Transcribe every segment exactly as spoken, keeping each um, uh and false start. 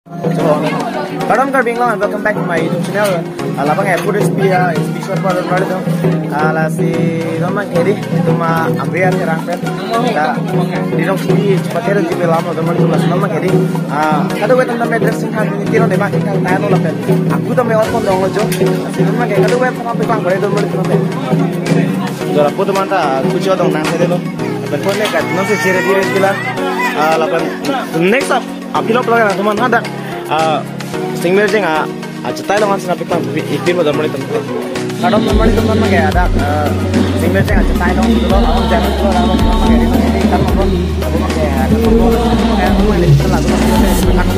So, kardom Karbi Anglong and welcome back to my YouTube channel. Ah, labang eh food recipe, ah, special for the brother. Ah, lasi non mang kedi, itum, ah, Amri arni rangpet. Ta, di rong sini, cepat keren di lam lo, teman tuh, lasi non mang kedi. Ah, kadokave tame dressing han, ini tiro dema, kita tayo lapen. Aku tame outfit dong lo jo. Lasi non mang kedi, kadokave tame bang, brother, teman tuh. Jora aku teman ta, aku jo dong nang kedi lo. Lapen phone ne kat, non si chere dire kila. Ah, lapen next up, aphi lo pelaga teman hadak, ah, singmerjeng a, ah, chetai long an sina pitang ipi mo damri teman. Kardom teman, teman mang ke hadak, ah, singmerjeng a chetai long dolo, ako jalan dolo, ako mang ke di mang ke di kan mang, ako mang ke, ako mang ke, ako mang ke di kan mang, ako mang ke di kan mang,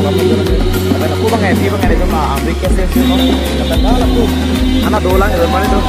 ako mang ke di kan mang, Amri ke se se mang, kata aku, anak dolang teman itu.